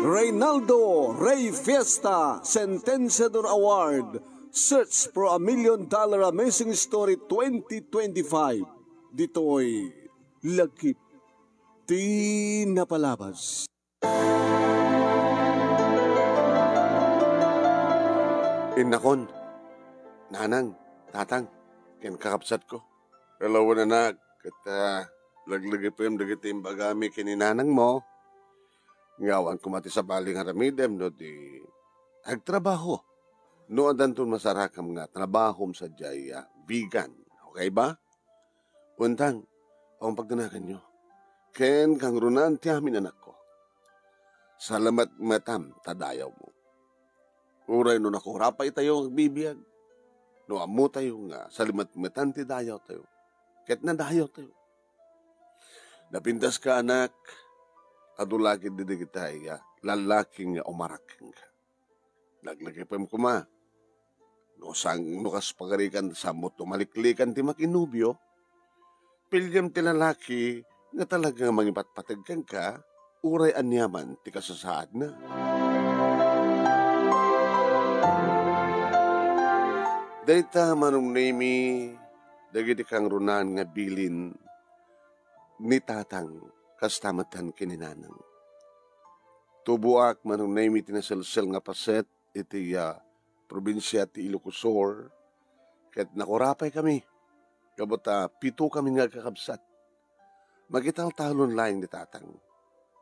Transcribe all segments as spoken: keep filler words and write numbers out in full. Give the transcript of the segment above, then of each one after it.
Reynaldo Rey Fiesta Sentenciador Award, Search for a Million Dollar Amazing Story twenty twenty-five. Ditoy Lagip ti Napalabas. Innakon, nanang, tatang, ken kakabsatko. Hello, anak. Ket, ah, laglagipem dagiti imbagami ken ni nanangmo. Nga awan koma ti sabali nga aramidem no di agtrabaho. No addanton masarakam nga trabahom sadiay, ah, vegan. Okay ba? Untang, awan pagdanaganyo. Ken kangrunan ti amin anakko. Salamat metam ta dayawmo. Uray no nakurapay tayo nga agbibiag, no ammo tayo nga salimatmetan ti dayawtayo, ket nadayawtayo. Napintaska, anak, adu la ketdi dagiti, ah, lallaki nga umarak kenka. Laglagipem koma. No sang-, no kas pagarikan, sammo ti maliklikan ti makinubio, piliem ti lalaki nga talaga nga mangipatpateg kenka, uray aniaman ti kasasaadna. Dayta, Manong Nemi, dagiti kangrunan nga bilin ni tatang, kasta met ken ni nanang. Tuboak, Manong Nemi, ti naselsel nga paset iti, ah, probinsia ti Ilocos Sur, ket nakurapay kami. Gapu ta pito kami nga agkakabsat. Magitaltalon laeng ni tatang.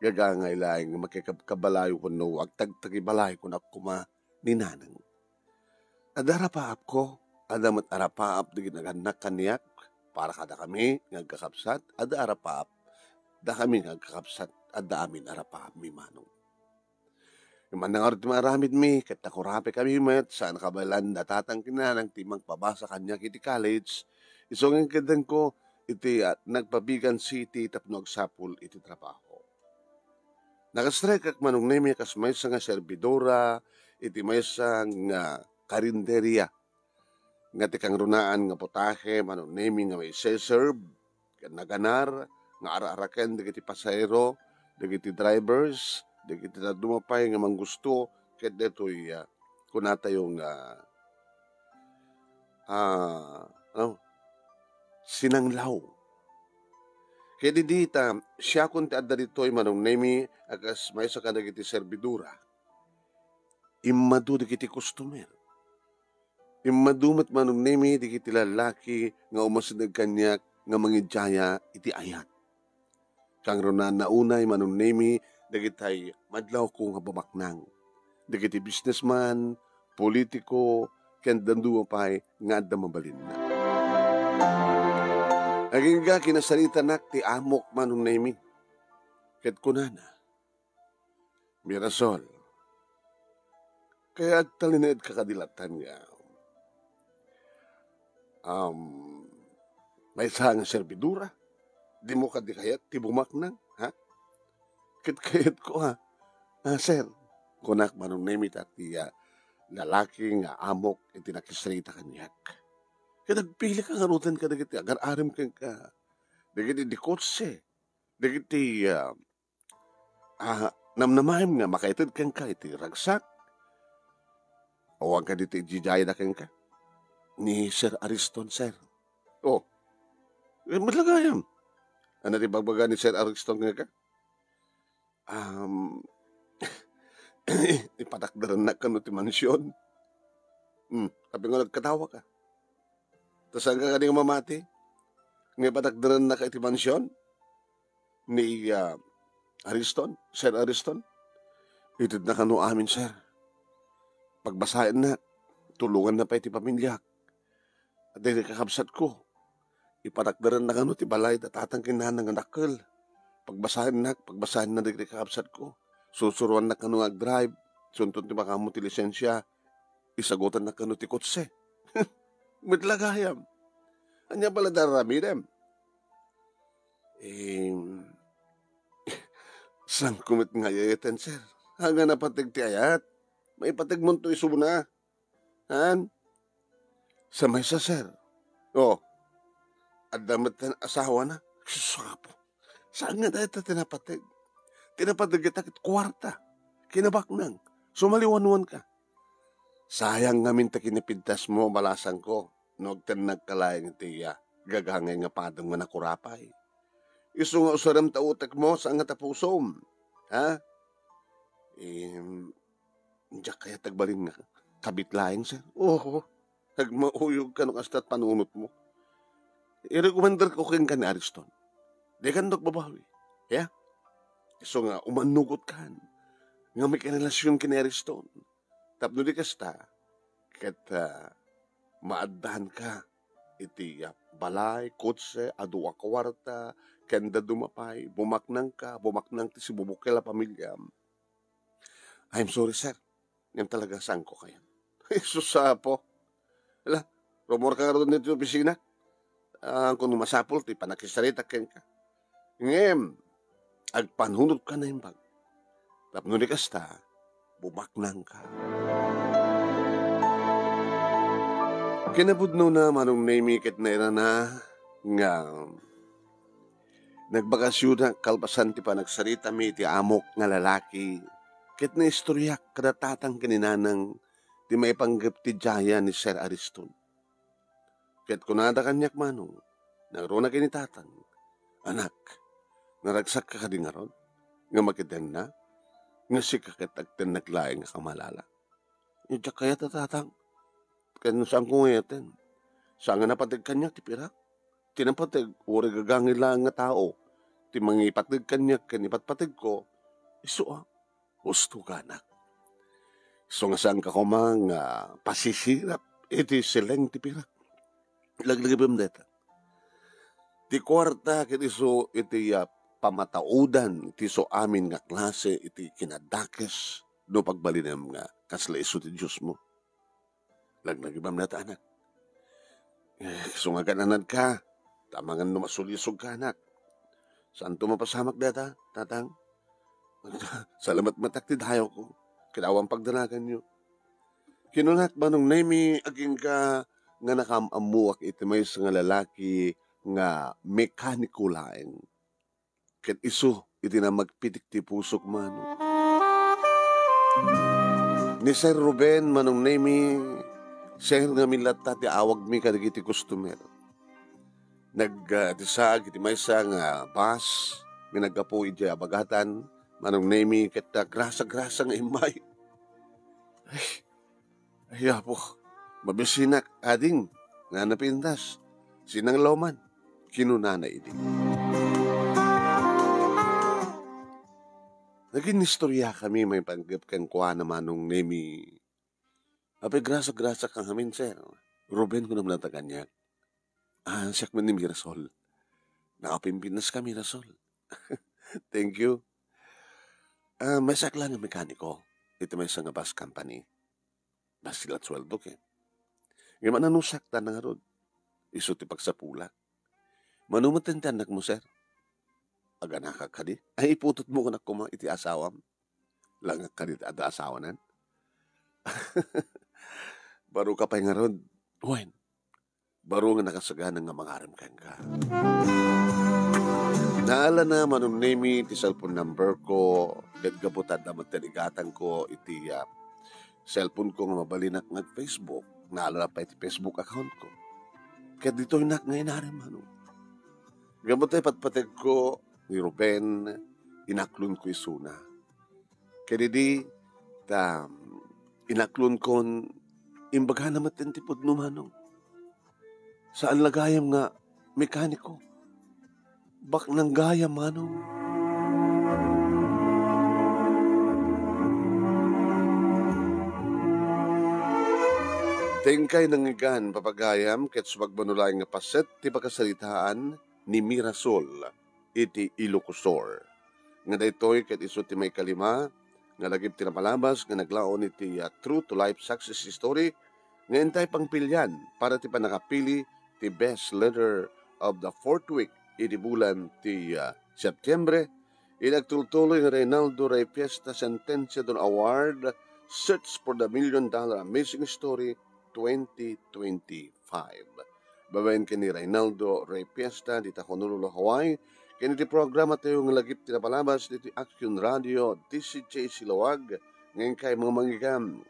Gagangay laeng nga makikabkabalayo wenno agtagtagibalayo koma ni nanang. Adda arapaapko, adda met arapaap dagiti nagannak kaniak, para kadakami nga agkakabsat, adda arapaap dakami nga agkakabsat, adda amin arapaapmi, manong. Ngem ania ngarud ti maaramidmi, ket nakurapay kami met, saan kabaelan da tatang ken nanang ti mangpabasa kaniak iti college, isu nga inkeddengko iti, ah, Nagpabigan City tapno agsapul iti trabaho. Nakastrikek, Manong Nemi, kas maysa nga serbidora iti maysa nga karinderia nga ti kangrunaan nga putahe, Manong Nemi, nga maiseserb ken naganar nga ar-araken dagiti pasahero, dagiti drivers, dagiti dadduma pay nga manggusto ket daytoy, ah, kunatayo nga, ah, ano, sinanglaw. Ket idi ta siakon ti adda ditoy, Manong Nemi, a kas maysa kadagiti serbidora, immadu dagiti customer. Immadu met, Manong Nemi, dagiti lallaki nga umasideg kaniak nga mangidiaya iti ayat. Kangrunaanna unay, Manong Nemi, dagitay madlawko nga bumaknang. Dagiti businessman, politiko, ken dadduma pay nga adda mabalinna. Agingga kinasaritanak ti amok, Manong Nemi. Ket kunana, "Mirasol, kaya agtalinaedka kadi lattan nga, um, maysa nga serbidora? Dimo kadi kayat ti bumaknang, ha?" "Ket kayatko, ha, ah, sir," kunak, Manong Nemi, ta ti, ah, lalaki nga amok iti nakisarita kaniak. "Ket agpilika ngaruden kadagiti agar-arem kenka, dagiti di kotse, dagiti, ah, ah, namnamaem nga makaited kenka iti ragsak. Awan kadi ti ididiayda kenka?" "Ni Sir Ariston, sir." "Oh, eh, met la gayam. Ania ti ibagbaga ni Sir Ariston kenka?" "Um, ipatakderennak kano ti mansion." "Hmm, apay nga nagkatawaka? Ta saanka kadi nga mamati nga ipatakderennaka iti mansion ni, ah, Ariston, Sir Ariston?" "Itedna kano amin, sir. Pagbasaennak, tulonganna pay ti pamiliak. Dagiti kakabsatko, ipatakderenna kano ti balay da tatang ken nanang nga dakkel. Pagbasaennak, pagbasaenna dagiti kakabsatko. Sursuroannak kano nga agdrive, sunton ti makaammo ti lisensia, isagutannak kano ti kotse." "Met la gayam. Ania pay la ti ar-aramidem?" "Em, saanko met nga ayayatan, sir. Haan nga napateg ti ayat, maipategmonto isuna. Haan?" "Sa maysa, sir." "Oh, adda met asawana." "Sus, Apo. Saan nga dayta ti napateg? Ti napateg ita ket kuarta. Kinabaknang. Sumaliwanwan ka. Sayang ngamin ta kinapintasmo, balasangko, no agtennak ka laeng iti, ah, gagangay nga padem nga nakurapay. Isu nga usarem ta utekmo, saan nga ta pusom. Ha? Em, diak kayat agbalin nga kabit laeng, sir. Oo. Agmauyog ka no kasta ti panunotmo. Irekomendarko kenka ni Ariston. Dikan agbabawi. Ya? Isu nga umannugot kan nga makirelasyon ken ni Ariston. Tapno di kasta, ket, ah, maaddaanka iti, ah, balay, kotse, adu a kuarta, ken dadduma pay, bumaknangka, bumaknang ti sibubukel a pamiliam. I'm sorry, sir. Ngem talaga saanko kayat. Jesus, Apo. Ala, rumorka ngarud iti opisina. Ah, kuno masapul ti pannakisarita kenka. Ngem, agpanunotka naimbag. Tapno di kasta, bumaknangka. Kinapudnona, Manong Nemi, ket nairana nga nagbakasyonak kalpasan ti panagsaritami iti amok nga lalaki, ket naistoriak kada tatang ken ni nanang ti maipanggep ti diayan ni Sir Ariston. Ket kunada kaniak, Manong, nangruna ken ni tatang, "Anak, naragsakka kadi ngarud nga makitengna, nga sika ket agtennak laeng nga kamalala?" "Diak kayat a, tatang. Ken no saanko nga iyaten, saan nga napateg kaniak ti pirak? Ti napateg, uray gagangay laeng nga tao ti mangipateg kaniak ken ipatpategko, isu a." "Husto ka, anak. Isu nga saanka koma nga pasisirap iti sileng ti pirak. Laglagipem dayta. Ti kuarta ket isu iti, ah, pamataudan iti isu amin nga klase iti kinadakes no pagbalinem nga kasla isu ti Diosmo. Laglagipem dayta, anak." "Eh, isu nga agan-anadka, ta amangan no masulisogka, anak. Saanto mapasamak dayta, tatang? Salamat met ti dayawko, ket awan pagdanaganyo." Kinunak, Manong Nemi, agingga nga nakaam-ammoak iti maysa nga lalaki nga mekaniko laeng. Ket isu iti namagpitik ti pusok, Manong. Ni Sir Ruben, Manong Nemi, sir, ngamin latta ti awagmi kadagiti customer. Nag, ah, ti saag iti maysa nga bus nga naggapu idiay Abagatan, Manong Nemi, ket, ah, grasa-grasa nga immay. Ay, "Ay, Apo, mabisinak, ading, nga napintas. Sinanglaw man," kinunana idi. Nagin-istoriakami maipanggep kenkuana, Manong Nemi. "Apay, grasa-grasa ka ngamin, sir. Ruben kunam latta kaniak. Ah, siak met ni Mirasol. Nakapimpintas ka, Mirasol." "Thank you. Ah, maysaak laeng nga mekaniko iti maysa nga bus company. Basi lat sueldo ket. Ngem ananusak ta nangarud. Isu ti pagsapulak. Mano met ti annakmo, sir? Aganakak kadi?" "Ay, iputotmo kunak koma iti asawam. Langak kadi ti adda asawanan?" "Baro ka pay ngarud. Wen, baro nga nakasagana nga mangarem kenka." Naalana, Manong Nemi, ti cellphone number ko, ket gapu ta adda met ti igatangko iti, ah, cellphone ko nga mabalinak nga ag-Facebook. Naalana pay ti Facebook account ko. Ket ditoynak nga inarem, Manong. Gapu ta ipatpategko ni Ruben, inaklonko isuna. Ket idi ta inaklonkon, imbagana met ti pudno, Manong. Saan la gayam nga mekaniko. Baknang gayam, Manong. Ti inkay nangngegan, papagayam, ket sumagmamano laeng nga paset ti pakasaritaan ni Mirasol iti Ilocosur. Nga daytoy ket isu ti maikalima nga lagip ti napalabas nga naglaon iti, ah, True to Life Success Story nga intay pangpilian para ti pannakapili ti Best Leader of the Fourth Week iti bulan ti, ah, Septiembre, iti agtultuloy ni Reynaldo Rey Fiesta Sentenciador Award, Search for the Million Dollar Amazing Story twenty twenty-five. Babaen ken ni Reynaldo Rey Fiesta dita Honolulu, Hawaii, Ken iti programa tayo nga lagip ti napalabas ditoy Action Radio, D C J Siloag, nga inkay mamangigam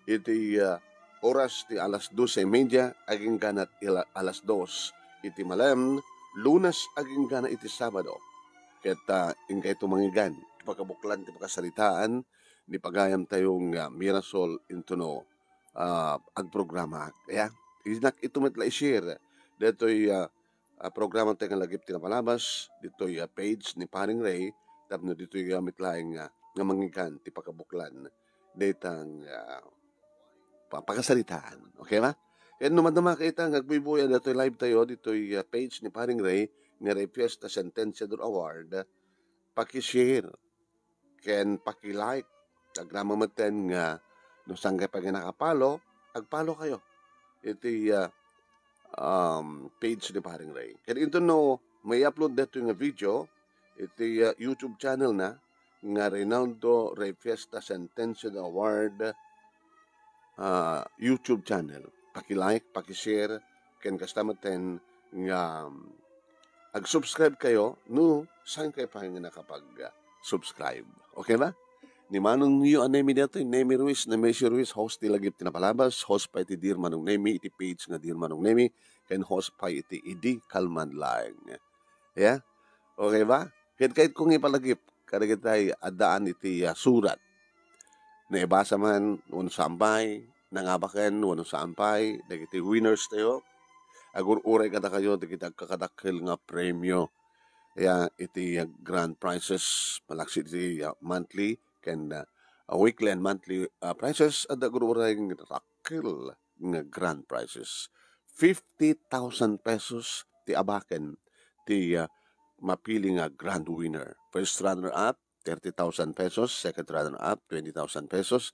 iti, ah, oras ti alas doce y media, agingga na ti ala-, alas dos iti malem, Lunes agingga na iti Sabado. Ket, ah, inkay tumangigan, pakabuklan ti pakasaritaan, ni pagayam tayo nga mirasol intono, ah, agprograma. Kaya, inak ito met la i-share. Detoy, ah, ah, programa tayo nga lagip ti napalabas, ditoy, ah, page ni Paring Ray, tapno ditoy, ah, met laeng, ah, nga mangigan ti pakabuklan. Detang, ah, pa-, pakasaritaan. Okay ba? Ken no madama kita nga agbuybuya datoy live tayo, ditoy, ah, page ni Paring Ray, nga Ray Fiesta Sentenciador Award, paki-share, ken paki-like. Agraman metten nga no saan kayo pay nga naka-follow, ag-follow kayo iti, ah, um, page ni Paring Ray. Ken inton no may upload detoy nga video iti, ah, YouTube channel na nga Reynaldo Ray Fiesta Sentenciado Award, ah, YouTube channel. Paki-like, paki-share, ken kasta metten nga, um, ag-subscribe kayo no saan kayo pay nga nakapag-subscribe. Okay ba? Ni Manong Neo a Nemi detoy, Nemi Ruiz, Nemesio Ruiz, host ti lagip ti napalabas, host pay iti Dear Manong Nemi, iti page nga Dear Manong Nemi, ken host pay iti Idi Kalman Laeng. Yeah? Okay ba? Ket kayatko nga ipalagip kadagiti addaan iti, ah, surat. Naibasa man wenno saan pay, nangabaken wenno saan pay, dagiti winners tayo. Agur-uray kadakayo dagiti agkakadakkel nga premio. Ya, iti, ah, grand prizes, malaksid iti, ah, monthly ken, ah, weekly and monthly, ah, prizes, adda agur-uray nga dakkel nga grand prizes. Fifty thousand pesos ti abaken ti, ah, mapili nga grand winner. First runner-up, thirty thousand pesos. Second runner-up, twenty thousand pesos.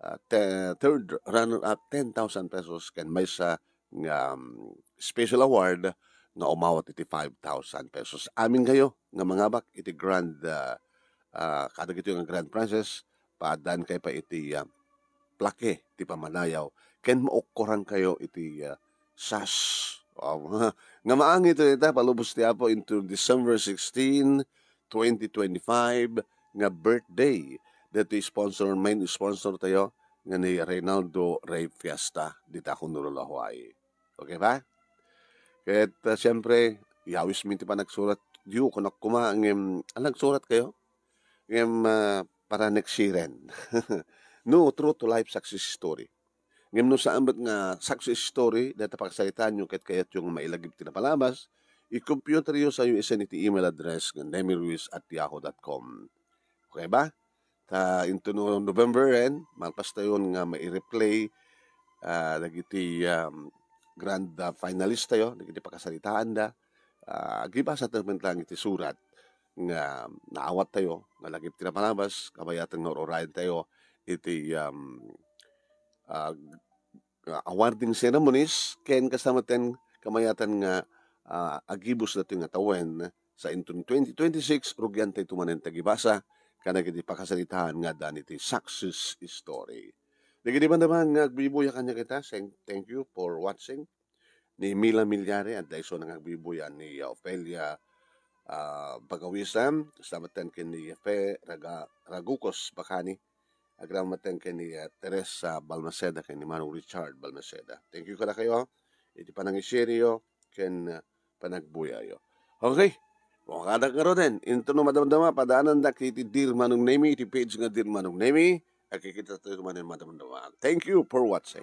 Ah, te-, third runner-up, ten thousand pesos. Ken maysa nga, um, special award nga umawat iti five thousand pesos. Amin kayo nga mangabak iti grand, ah, ah, kadagitoy nga grand prizes, paaddaan kayo pay iti, ah, plaque ti pammanayaw, ken maukkoran kayo iti, ah, sas. Wow. Nga maangay ita, palubos ti Apo into December sixteen, twenty twenty-five nga birthday. Dito sponsor, main sponsor tayo nga ni Reynaldo Ray Fiesta dita Honolulu, Hawaii. Okay ba? Ket, ah, siyempre, yawis mi ti panagsurat. Diyo, kunak kuma, ngem, ah, nagsurat kayo? Ngem, ah, para next year en. No, true to life success story. Ngem no saan met nga success story, deta pakasaritaan yo ket kayat yo nga mailagip ti napalabas, i-computer yo sa U S N iti email address nga nemiruiz at yahoo dot com. Okay ba? Ta into no November en, malpas tayon nga mai-replay, ah, dagiti, um, grand, ah, finalist tayo, dagiti pakasaritaan da. Ah, agibasa tayo met lang iti surat nga naawat tayo, nga lagip ti napalabas, kabayatan nga ur-urayen tayo iti, um, ah, ah, awarding ceremonies, ken kasta met ten kamayatan nga, ah, agibus datoy nga tawen, sa inton twenty twenty-six, rugian tayo manen ti agibasa, kadagiti pakasaritaan nga adda iti success story. Dagiti man nga agbuybuya kaniak ita, thank, thank you for watching. Ni Mila Milyare, adda isu nga agbuybuya ni Ofelia, ah, Bagawisan, kasta met ten ken ni Fe Raga-, Ragucos Bacani, agraman met ten ken ni, ah, Teresa Balmaceda ken ni Manong Richard Balmaceda. Thank you kadakayo iti panangishare yo ken, ah, panagbuyayo. Okay. Kung kadak nga roden, into no madamdama, padaanandak iti Dear Manong Nemi, iti page nga Dear Manong Nemi, agkikita tayo manen madamdama. Thank you for watching.